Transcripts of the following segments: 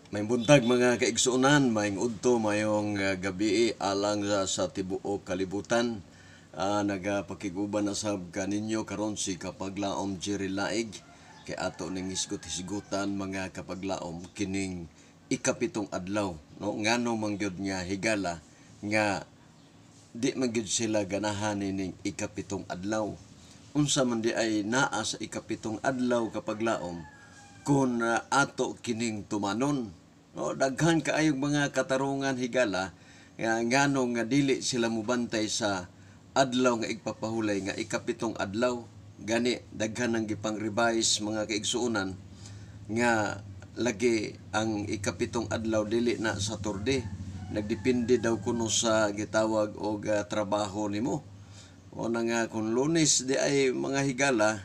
Maayong buntag, mga kaigsuonan, maayong udto, maayong gabi alang sa tibuok kalibutan. Nagapakiguban na sab kaninyo karon si Kapaglaom Jerry Laig kay ato ning hisgot-hisgutan, mga kapaglaom, kining ikapitong adlaw, no? Ngano man gyud nga, higala, nga di man gyud sila ganahan nining ikapitong adlaw? Unsa man diay naa sa ikapitong adlaw, kapaglaom, kung ato kining tumanon, no? Daghan kaayong mga katarungan, higala, nga ngano nga dili sila mobantay sa adlaw nga igpapahulay nga ikapitong adlaw. Gani daghan ang gipang revise, mga kaigsuonan, nga lagi ang ikapitong adlaw dili na Saturday, nagdepende daw kuno sa gitawag og trabaho nimo. O na nga kung Lunes diay, mga higala,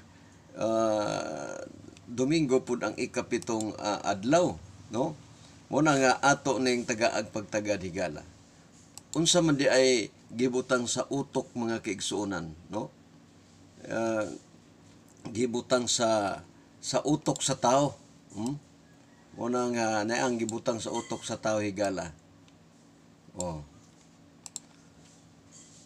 Domingo pud ang ikapitong adlaw, no? Mo na nga ato ning tagaag pagtagad, higala, unsa man diay gibutang sa utok, mga kaigsuonan, no? Gibutang sa utok sa tao. Mo na nga naang gibutang sa utok sa tao, higala. Oh.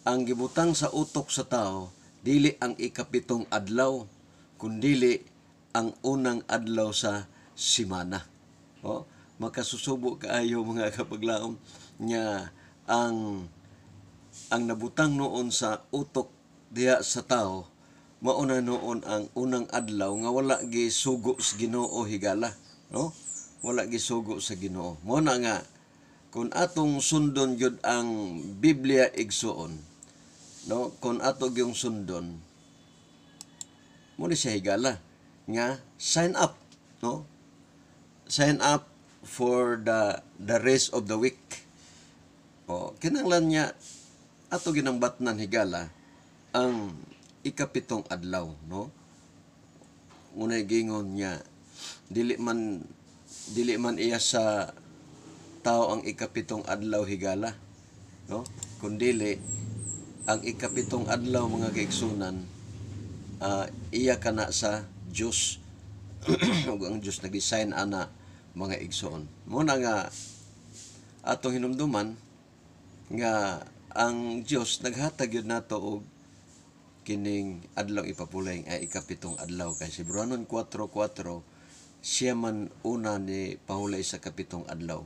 Ang gibutang sa utok sa tao dili ang ikapitong adlaw kundili ang unang adlaw sa simana. Oh, makasusubo kaayo, mga kapaglaom, nga ang nabutang noon sa utok diha sa tao mauna noon ang unang adlaw nga wala gisugo sa Ginoo, higala, no? Wala gisugo sa Ginoo. Mo na nga kung atong sundon gyud ang Biblia, igsuon, no, kung ato gyung sundon mo ni siya, higala, nga sign up, no, sign up for the rest of the week. O kinahanglan niya ato ginang batnan, higala, ang ikapitong adlaw, no? Ngunay gingon niya dili man iya sa tao ang ikapitong adlaw, higala, no? Kundili ang ikapitong adlaw, mga kaigsunan, iya kana sa Dios ug ang Dios nag-design ana, mga igsoon. Mo na nga atong hinumduman nga ang Dios naghatag yun nato og kining adlaw ipapulay ay ikapitong adlaw kay si Hebreohanon 4:4, siya man una ni pahulay sa kapitong adlaw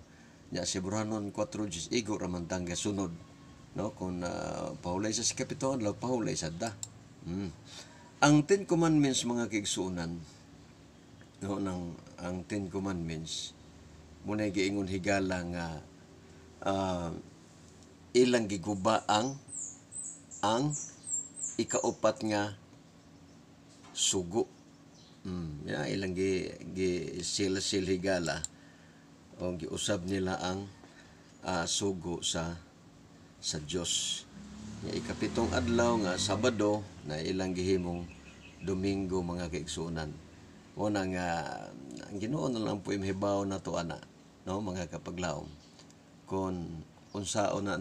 nya. Si Hebreohanon 4:10, igo ra man tang gasunod, no? Kung pahulay sa ikapitong adlaw, pahulay sad ta. Ang Ten Commandments, mga kaigsuonan, no, nang ang Ten Commandments muna giingon, higala, nga ilang giguba ang ikaupat nga sugo. Ya, ilang gi gi sil sil, higala, o giusab nila ang sugo sa Dios nga ikapitong adlaw nga Sabado na ilang gihimong Domingo, mga kaigsuonan. Mo na nga ang Ginoo na lang po mahibaw nato ana, no, mga kapaglaom, kon unsaon na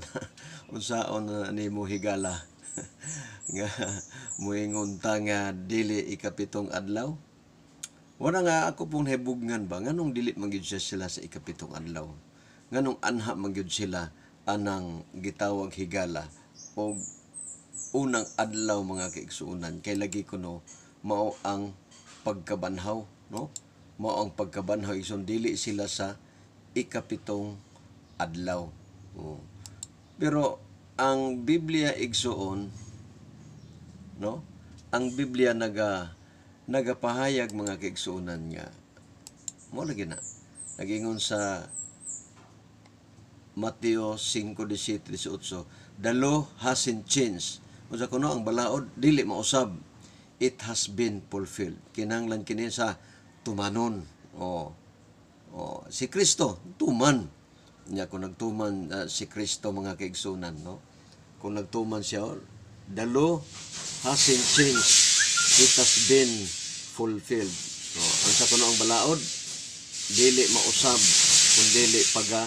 unsaon na nimo, higala, nga muingon ta nga dili ikapitong adlaw. Wala nga ako pong nahibugnan ba nganong dili man gyud siya sila sa ikapitong adlaw? Nganong anha man gyud sila anang gitawag, higala, og unang adlaw, mga kaigsuonan? Kay lagi kuno mao ang pagkabanhaw, no? Mao ang pagkabanhaw, igsoon, dili sila sa ikapitong adlaw. Oh. Pero ang Biblia, igsuon, no, ang Biblia nagapahayag, mga kaigsuonan, nga mo lagi na nagingon sa Mateo 5:17-18, "The law hasn't changed." Unsa kuno ang balaod? Dili mausab. It has been fulfilled. Kinahanglan kini sa tumanon. Oh, si Kristo tuman niya. Kung nagtuman si Kristo, mga kaigsunan, no, kung nagtuman siya, the law hasn't changed, it has been fulfilled. So unsa kuno ang balaod? Dili mausab kung dili paga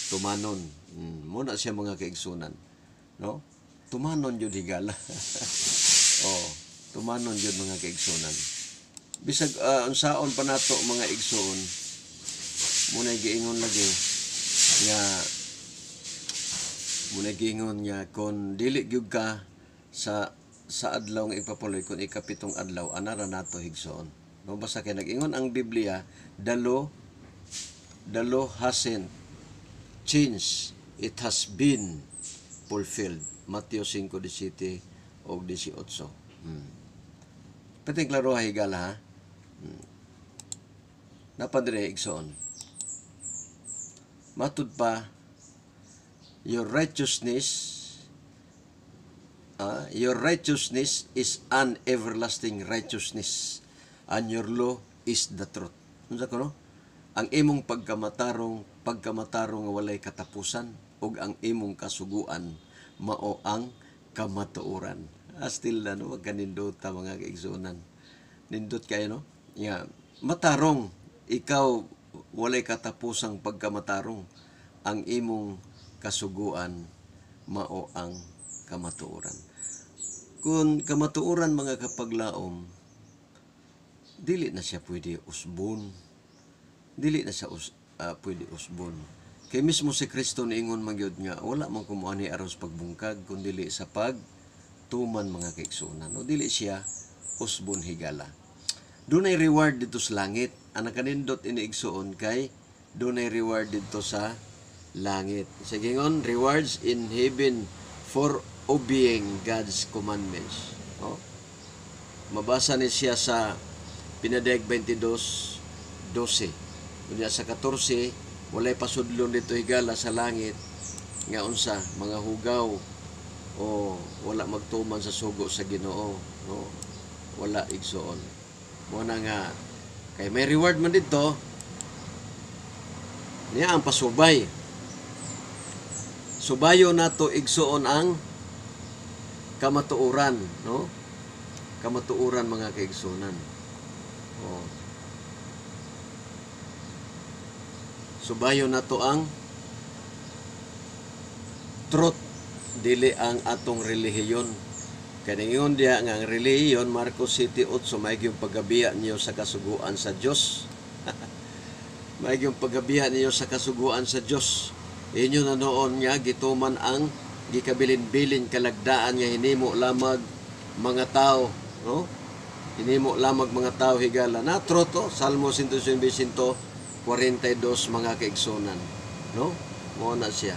tumanon. Muna siya, mga kaigsunan, no? Tumanon jud, higala. Oh, tumanon jud, mga kaigsunan, bisag unsaon pa nato, mga igsuon. Muna giingon lagi nga, muna giingon nga kon dili gyud ka sa adlaw nga igpapuloy, kung ikapitong adlaw, anara nato, higsoon, no? Basta kay nag-ingon ang Biblia, the law hasn't changed, it has been fulfilled. Mateo 5:17 o 18. Pwede klaro, higala, ha. Napadre, igsoon. Matud pa, your righteousness is an everlasting righteousness and your law is the truth. Unsa kuno? Ang imong pagkamatarong, pagkamatarong nga walay katapusan, ug ang imong kasuguan mao ang kamatuoran. Still na, no, kanindota, mga kaigsuonan. Nindot kayo, no? Yeah. Matarong ikaw, walay katapusang pagkamatarong, ang imong kasuguan mao ang kamatuoran. Kung kamatuoran, mga kapaglaom, dili na siya pwede usbon. Dili na siya pwede usbon. Kay mismo si Kristo niingon man gyud nga wala man ko moanhi aron sa pagbungkag kun dili sa pagtuman, mga kaigsuonan. O dili siya usbon, higala. Dunay reward dito sa langit. Ang nakanindot ini, igsuon, kay dunay reward dito sa langit. Sa gingon, rewards in heaven for obeying God's commandments. Oh. Mabasa ni siya sa Pinadeg 22:12. Unya sa 14, walay pasudlon dito, higala, sa langit nga unsa, mga hugaw o wala magtuman sa sugo sa Ginoo, no? Wala, igsuon. Mo na nga kay may reward man dito niya ang pasubay. Subayo nato, igsuon, ang kamatuoran, no? Kamatuoran, mga kaigsuonan. Oh. Subayo nato ang truth, dili ang atong relihiyon. Kay ningon diha nga ang relihiyon, Marcos 7:8, may yung paggabiya niyo sa kasuguan sa Dios. May yung paggabiya niyo sa kasuguan sa Dios. Inyo na noon nga gituman ang gikabilin-bilin kalagdaan nga hinimo lamag mga tao, no? Hinimo lamag mga tao, higala. Na truth to, Salmo 119, 42, mga kaigsunan, no? Mo na siya.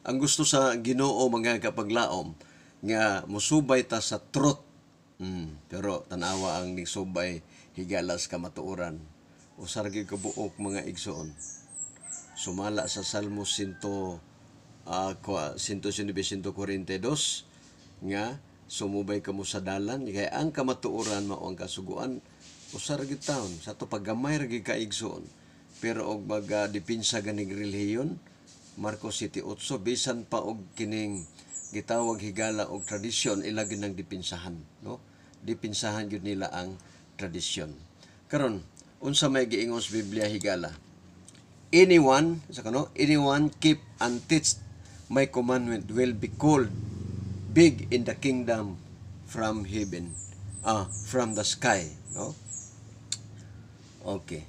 Ang gusto sa Ginoo, mga kapaglaom, nga musubay ta sa truth. Pero tanawa ang nisubay, higala, sa kamatuoran. Usa ra gyud ka buok, mga igsoon. Sumala sa Salmo 100 109, 142 nga sumubay kamo sa dalan kay ang kamatuoran mao ang kasuguan. Usa ra gyud taon sa to paggamay ra gyud ka, igsoon. Pero og mag depensa ganing relihiyon, Marcos 7:8, bisan pa og kining gitawag, higala, og tradisyon, ila gyud nang depensahan, no? Depensahan gyud nila ang tradisyon. Karon, unsa may giingon sa Biblia, higala? Anyone sa kano, anyone keep and teach my commandment will be called big in the kingdom from heaven, from the sky, no? Okay,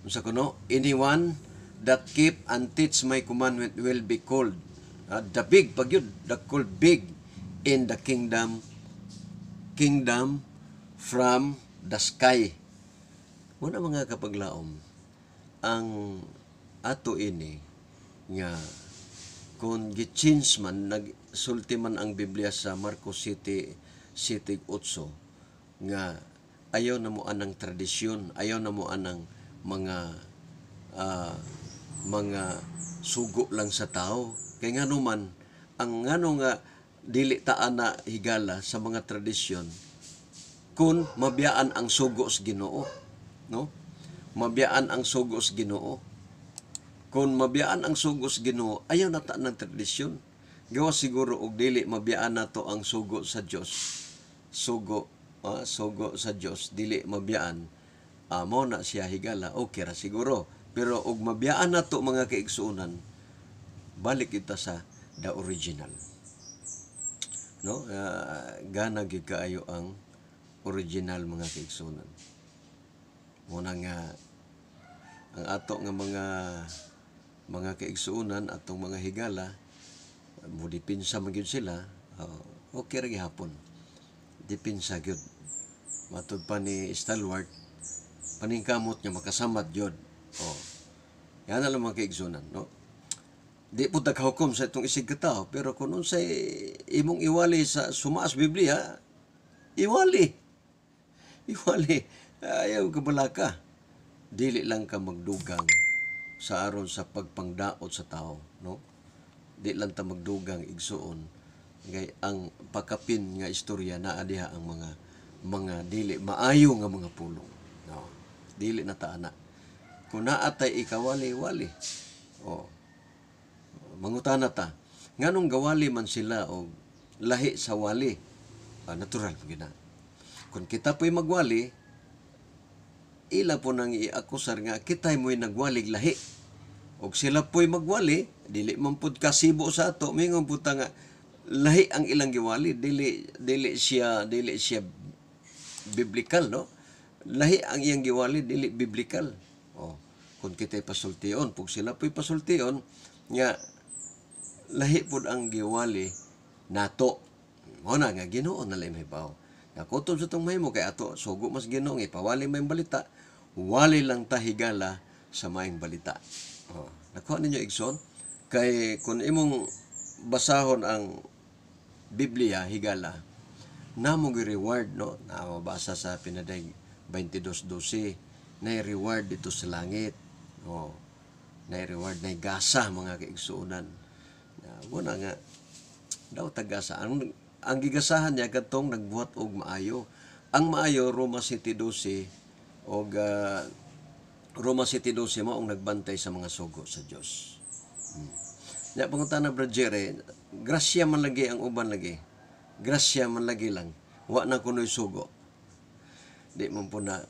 unsa kuno? Anyone that keep and teach my commandment will be called the big pagyud, the called big in the kingdom from the sky. Muna, mga kapaglaom, ang ato ini nga kung gi-change man, nagsulti man ang Biblia sa Marcos 7:8 nga ayaw na mo anang tradisyon, ayaw na mo anang mga sugo lang sa tao. Kay ngano man ang ngano nga dili ta ana, higala, sa mga tradisyon kung mabiyaan ang sugo sa Ginoo, no? Mabiyaan ang sugo sa Ginoo. Kung mabiyaan ang sugo sa Ginoo, ayaw na ta ng tradisyon. Gawa siguro og dili mabiyaan nato ang sugo sa Dios. Sugo sa Dios dili mabiyaan. Mo na siya, higala, okay ra siguro. Pero og mabiyaan nato, mga kaigsuonan, balik kita sa the original. No? Gana gyud kaayo ang original, mga kaigsuonan. Muna nga Ang ato nga mga kaigsuonan, atong mga higala, mo dipinsa man gyud sila, okay ra gihapon. Dipinsa gyud. Matud pa ni Stalwart, paningkamot nga makasamad gyud. Oh. Yan na lang, mga kaigsuonan, no? Di po taghukom sa itong isig katawo, pero kung unsay imong iwali sa sumaas Biblia, iwali. Iwali. Ayaw kabalaka. Dili lang ka magdugang sa aron sa pagpangdaot sa tao, no? Di lang ta magdugang, igsuon, kay ang pakapin nga istorya naa diha ang mga dili maayo nga mga pulong, no? Dili na ta ana. Kung naa tay ikawali, wali. Oh, mangutana ta nganong gawali man sila og lahi sa wali? Ah, natural gyud na kung kita po'y magwali, ila po nang iakusar nga kita'y mo'y nagwalig lahi. Og sila po'y magwali, dili man pud kasibo sa ato, mingon pud ta nga lahi ang ilang giwali, dili siya biblical, no? Lahi ang iyang giwali, dili biblical. Oh, kung kita'y pasultion, pug sila po'y pasultion nga lahi pud ang giwali nato. Mao na nga Ginoo na lang mahibaw. Nga kutob sa itong mahimo kay ato sugo mas Ginoo nga ipawali may balita, wali lang ta, higala, sa maayong balita. Oh, nakuha ninyo, igsoon? Kay kung imong basahon ang Biblia, higala, namo reward, no? Na mabasa sa Pinadayag 22:12 na reward dito sa langit. Oh, na reward, na gasa, mga kaigsuonan. Na wala nga daw tagasa. Ang gigasahan niya kadtong nagbuhat og maayo. Ang maayo, Roma 7:12 og Roma 7:12, maong nagbantay sa mga sugo sa Dios. Nya pangutana, Brad Jerry, grasya man lagi ang uban lagi. Grasya man lagi lang. Wa na kuno'y sugo. Di po na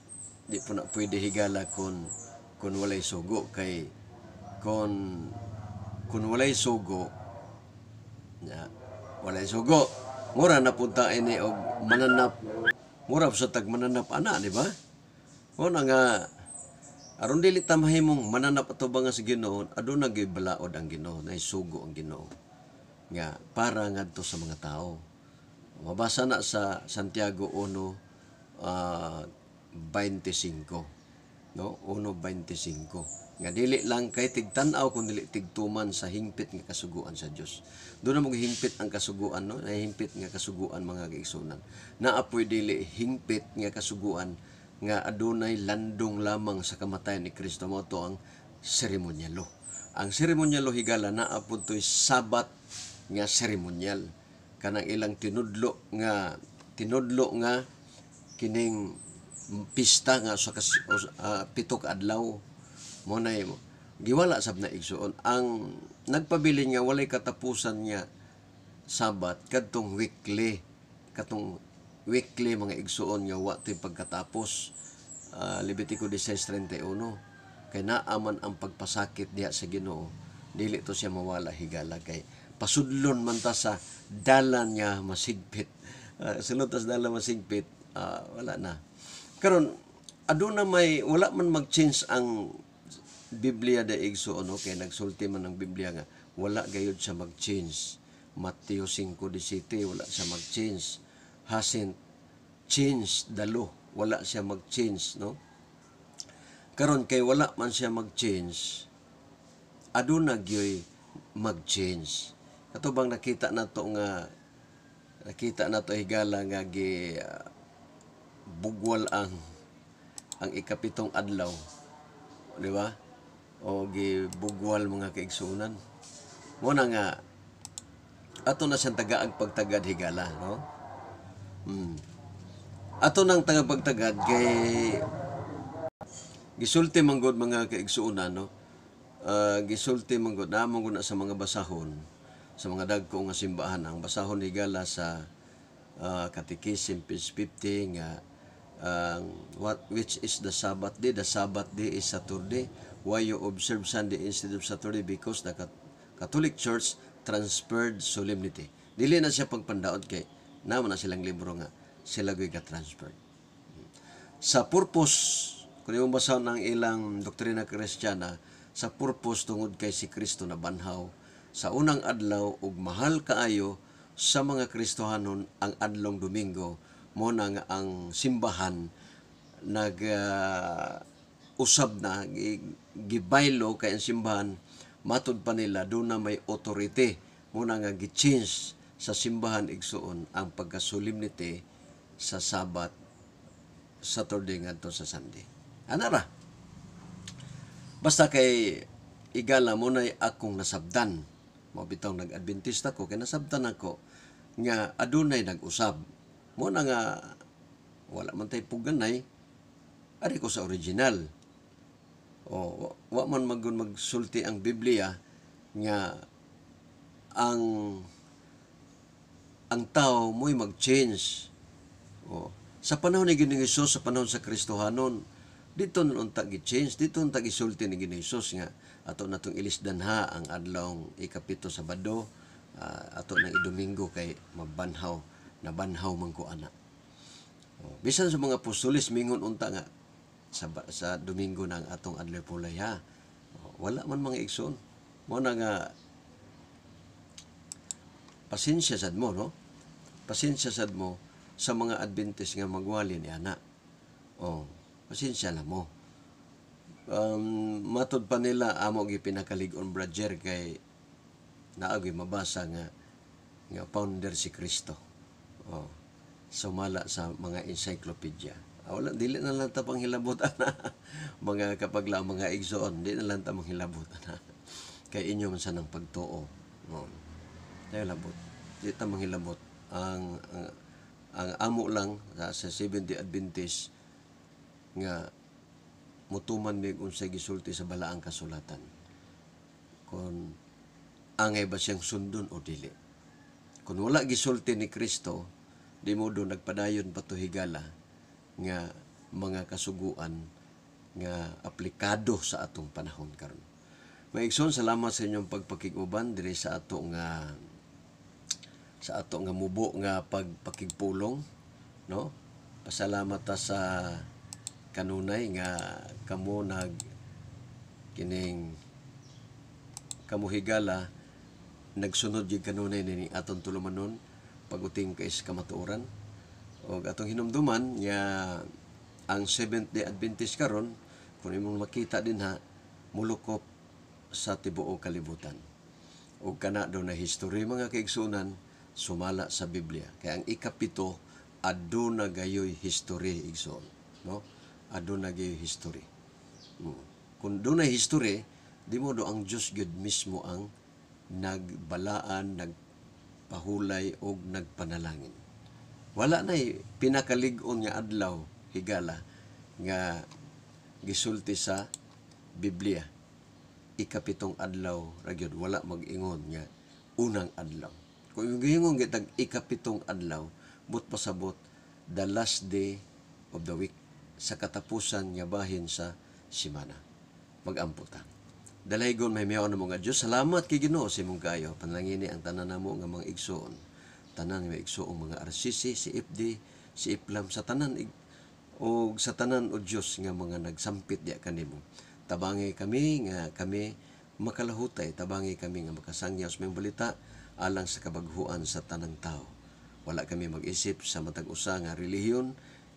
pwede, higala, kon walay sugo, kay kon walay sugo nya, walay sugo, mura na punta ini og mananap, mura sa tag mananap ana, di ba? O na nga aron dili ta mahimong mananap ato ba nga sa Ginoo, aduna gyud balaod ang Ginoo, nay sugo ang Ginoo nga para ngadto sa mga tao. Mabasa na sa Santiago 1 25, no? 1:25 nga dili lang kay tigtan-aw kun dili tigtuman sa hingpit nga kasuguan sa Dios. Doon na mo hingpit ang kasuguan, no? Na hingpit nga kasuguan, mga kaigsuonan. Naapoy dili hingpit nga kasuguan nga adunay landong lamang sa kamatayan ni Kristo, mo to ang seremonyalo. Ang seremonyalo, higala, naa pud to'y Sabat nga seremonyal, kanang ilang tinudlo nga kining pista nga sa 7 ka adlaw mo na giwala sab na, igsuon. Ang nagpabilin nga walay katapusan nga Sabat kadtong weekly, katong weekly, mga igsuon, nga wa to'y pagkatapos. Levitico 16:31, kay naa man ang pagpasakit diha sa Ginoo. Dili to siya mawala, higala, kay pasudlon man ta sa dalan nga masigpit. Sulod ta sa dalan masigpit, wala na karon. Aduna may wala man mag-change ang Biblia da, igsuon, no? Kay nagsulti man ang Biblia nga wala gayud siya mag-change. Mateo 5:17, wala siya mag-change, hasn't changed the law, wala siya mag-change, no? Karon kay wala man siya mag-change, aduna gyoy mag-change. Kato bang nakita nato, higala, nga gi bugwal ang ikapitong adlaw, di ba? O gi bugwal, mga kaigsuonan. Mo na nga ato na siyang tagaag pagtagad, higala, no? Ato nang taga pagtagad kay gisulti man gud, mga kaigsuonan, no? Gisulti man gud na gud na sa mga basahon sa mga dagko nga simbahan. Ang basahon, higala, sa Catechism, page 50, nga what which is the Sabbath day? The Sabbath day is Saturday. Why you observe Sunday instead of Saturday? Because the Catholic Church transferred solemnity. Dili na siya pagpandaot kay naman na silang libro nga sila gyud ka-transferred sa purpose. Kung imong basahon ang ilang doktrina Kristiyana sa purpose, tungod kay si Kristo nabanhaw sa unang adlaw ug mahal kaayo sa mga Kristohanon ang adlong Domingo, mo na nga ang simbahan nag usab na gibaylo kay ang simbahan, matud pa nila, doon na may authority, mo na nga gi-change sa simbahan, igsuon, ang pagka-solemnity sa Sabat, Saturday ngadto sa Sunday. Ana ra. Basta kay igala mo na akong nasabdan. Mao bitaw nag-Adventista ko kay nasabdan ako nga adunay nag-usab. Mo na nga wala man tay puganay, ari ko sa original. O wa man magun magsulti ang Biblia nga ang tao mo'y mag-change. O, sa panahon ni Ginoong Hesus, sa panahon sa Kristohanon, dito nun unta gi-change, dito unta gisulti ni Ginoong Hesus nga ato natong ilisdan ha ang adlawng ikapito, Sabado, ato nang idomingo kay mabanhaw, nabanhaw man ko ana. O, bisan sa mga apostoles mingon unta nga sa Domingo na ang atong adlaw pulay ha. O, wala man, mga igsoon. Mo na nga pasensya sad mo, no? Pasensya sad mo sa mga Adventist nga magwali ni ana. O, pasensya na mo. Matod pa nila amo gi pinakalig-on, brother, kay naagi mabasa nga nga founder si Kristo. O, sumala sa mga encyclopedia. Ah, wala, dili na lang ta panghilabot ana. Mga kapagla, mga igsoon, di na lang ta manghilabot ana. Kay inyo man sa nang pagtuo. No. Tayo labot. Di ta manghilabot. Ang amo lang sa Seventh-day Adventist nga mutuman mig unsay gisulti sa balaang kasulatan. Kung angay ba siyang sundon o dili. Kung wala gisulti ni Kristo, di mo do nagpadayon pa to, higala, nga mga kasuguan nga aplikado sa atong panahon karon. Mga igsoon, salamat sa inyong pagpakig-uban diri sa ato nga mubo nga pagpakigpulong, no? Pasalamat ta sa kanunay nga kamo nag kining kamo, higala, nagsunod gyud kanunay ni atong tulumanon paguting kay sa kamatuoran og atong hinumduman nga ang Seventh Day Adventist karon, kung imong makita dinha, mulukop sa tibuok kalibutan ug kana do na history, mga kaigsunan, sumala sa Biblia, kay ang ikapito aduna gayoy history, igsoon, no? Aduna gayoy history. Kung dunay history, di mo do ang Dios gyud mismo ang nagbalaan, nagpahulay og nagpanalangin. Wala na pinakalig-on nga adlaw, higala, nga gisulti sa Biblia. Ikapitong adlaw ra gyud, wala mag-ingon nga unang adlaw. Kung giingon gitag ikapitong adlaw, but pasabot the last day of the week, sa katapusan nga bahin sa simana. Mag-ampo ta. Dalaygon, mahimihaon namo nga Dios, salamat kay Ginoo sa imong kaayo. Panalangini ang tanan namo nga mga igsoon. Tanan nga igsoong mga RCC, si FD, si Iplam, sa tanan og sa tanan o Dios nga mga nagsampit diya kanimo. Tabangi kami nga kami makalahutay, tabangi kami nga makasangyaw sa imong balita alang sa kabaghuan sa tanang tao. Wala kami mag-isip sa matag usa nga relihiyon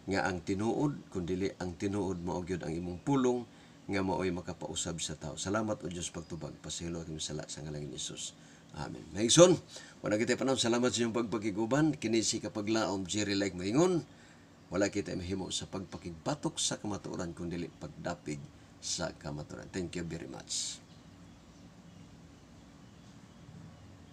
nga ang tinuod, kundili ang tinuod mao gyud ang imong pulong nga maoy makapausab sa tao. Salamat o Dios pagtubag. Pasaylo kami sala sa ngalan ni Jesus. Amen. Mga igsoon, wala kita panahon. Salamat sa inyong pagpakiguban. Kini si kapaglaom Jerry Like Maingon. Wala kita mahimo sa pagpakigbatok sa kamatuoran kung dili pagdapig sa kamatuoran. Thank you very much.